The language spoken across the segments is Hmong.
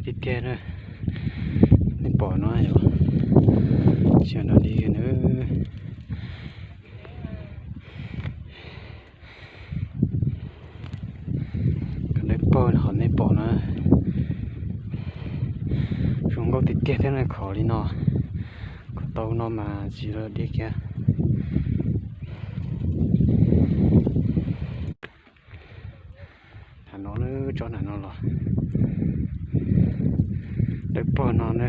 Tiag tiag na, nej pom no yom, xyov dog dig kiag na. Dawb paug qhov nej pom na, zoo nkauj tiag tiag thiab na, khov li no, khov tau no mas tsis dog dig kiag. Thaum no lawv tsob ntawm no los dawb paug no na,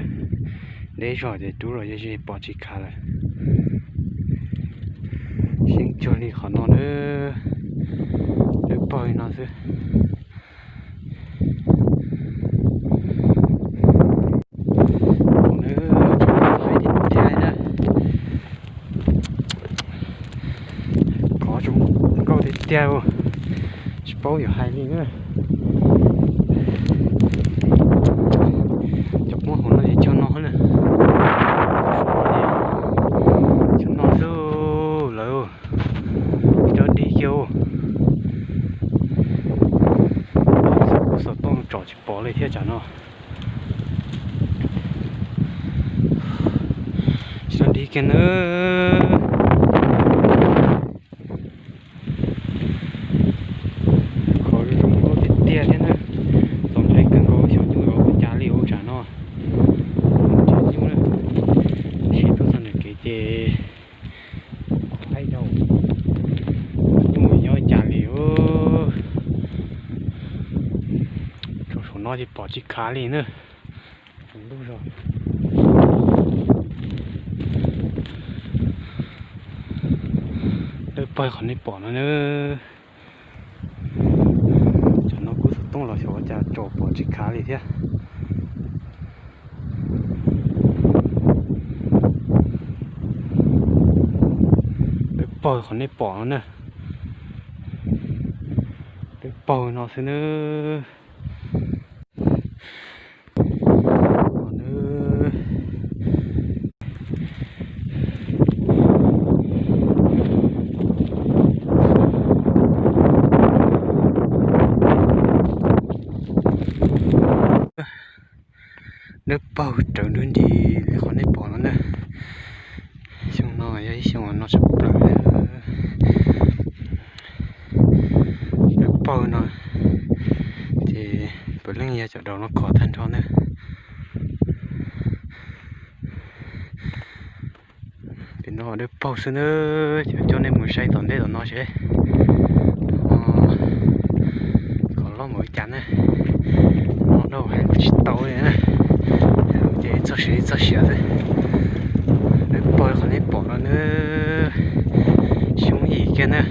deb zog ces rub los yog ze pom tsis khav lawm. Seeb cuag li qhov no na, dawb paug li no xwb. Tsob ntawm no tiag tiag na, khov zoo nkauj tiag tiag, tsis paub yuav hais li na. Cov muab hauv no ces cog no na, cog no xwb lawm, cog dig kiag. Xov tooj tsom tsis pom li thiab tsam no. Tsis tau dig kiag na. Khov zoo nkauj tiag tiag thiab na. Txaus ntshai kawg nkaus, xyov nyuj yuav ua cas li ua tsam no. Tsis nyuj na, tab sis tuaj txog nram kev ces haib dhau, nyuj yuav ua cas li. Rau saum no ces pom tsis khav li na. Lub zog dawb paug qhov nej pom no na. Tsam no kuv xov tooj los xyov ua cas tsom pom tsis khav li thiab. Dawb paug qhov nej pom no na. Dawb paug no xwb na. Dawb paug rawv nrub nti li qhov nej pom no na. Xyoo no yog ib xyoo uas no tshaj plaws. Dawb paug no ces puav leej yog cov daus no khov tag nrho na. Pem no dawb paug xwb na, coj nej mus saib tom ntej tom no seb khov loj npaum li cas na. No dhau hais lus tsis tau li na, hais lus ces txog siav txog siav xwb. Dawb paug qhov nej pom no na, xyoob yim kiag na.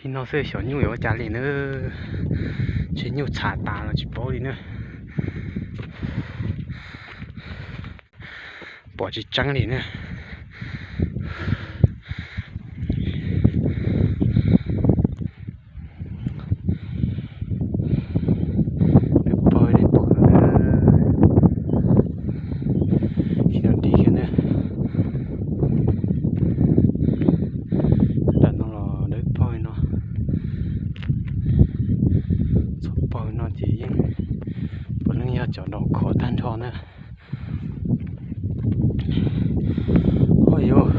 Li no xwb xyov nyuj yuav ua cas li na, ntshe nyuj txhav tas los tsis paub li na. Pom tsis tseeb li na. Dawb paug li pom no na, tsis tau dig kiag na. Nram no los dawb paug li no, txhua paug no ces yeej puav leej yog cov daus khov tag nrho na. Ua yuav,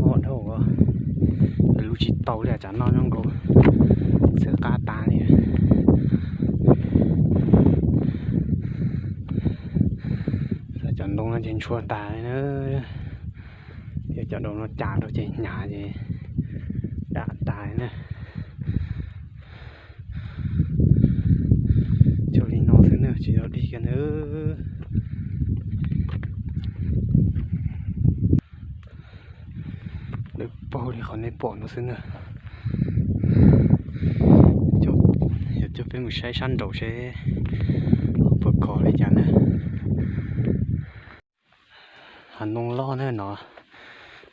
o dhau, lus tsis tau li, tsam no zoo nkaus txawv qab tas li. Cov ntoo no ces ntshua tas li na, thiab cov daus no cas rau ces hnyav ces dam tas li na. Cuag li no xwb na, tsis tau dig kiag na. Dawb paug li qhov nej pom no xwb na. Yog coj peb mus saib sab nraud seb puas khov li cas na. Hav ntoo loj na no.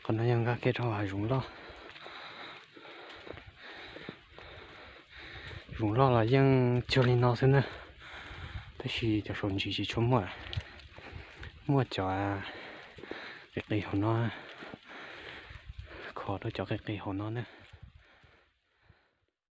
Qhov no yog nkag kiag rau hav zoov loj. Zoov loj los yeej cuag li no xwb na, tab sis cov saum ntsis tsis tshua muaj, muaj cov qis qis hauv no, khov rau cov qis qis hauv no na.